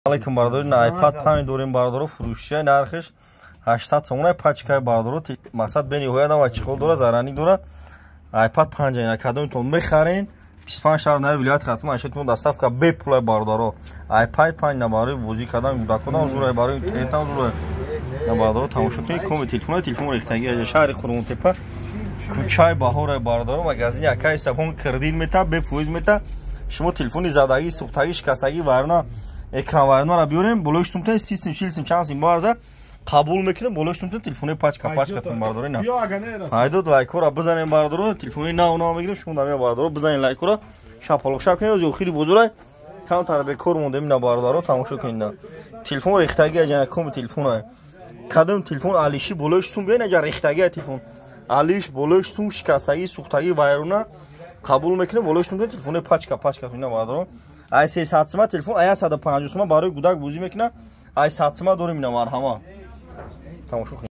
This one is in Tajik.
Алейкум, бародари. На iPad 5 дорем, бародаро, фурӯшия. Нархиш 800 сомона, пачкаи, бародаро. Мақсад, бениҳоят нава чехол дора, зарарник дора. iPad 5 ина кадомитон мехарен, 25 шаҳр нави вилояти Хатлон айшатон доставка бепулай, бародаро. iPad 5 на барои бозӣ кардан кӯдаконам зурай, барои интернетам зурай. На, бародаро, тамошо кунед, коми телефона, телефон рехтаги. Шаҳри Қурғонтепа, кӯчаи Баҳорай, бародаро, магазини акаи Сабон. Кредит мета, бефоиз мета. Шумо телефони задагӣ, сӯхтагӣ, шикастагӣ, варна экран вайронара биёрем, болои сумтен 30 сим, 40 сим, чанд сим боарза, қабул мекунем. Болои сумтен телефони пачка пачкатон, бародаро. Ина айдод, лайкора бизанем, бародаро. Телефони нав нав мегирем, шумо дамя, бародаро, бизанем лайкора, шапалоқ шап кунем. Ози охири бозорай, камтар бекор мондем. Ина, бародаро, тамошо кунед, ина телефон рехтаги аҷана, коми телефона. Кадом телефон алиши болои сум биён, аҷа рехтаги телефон алиш, болои сум шикастагӣ, сӯхтагӣ, вайрона қабул мекунем, болои сум телефони пачка пачка. Ина, бародаро, ай 300 сума телефон, ай 150 сума барои гудак бозӣ мекуна, ай 100 сума дорем. Ина, марҳама, тамошо.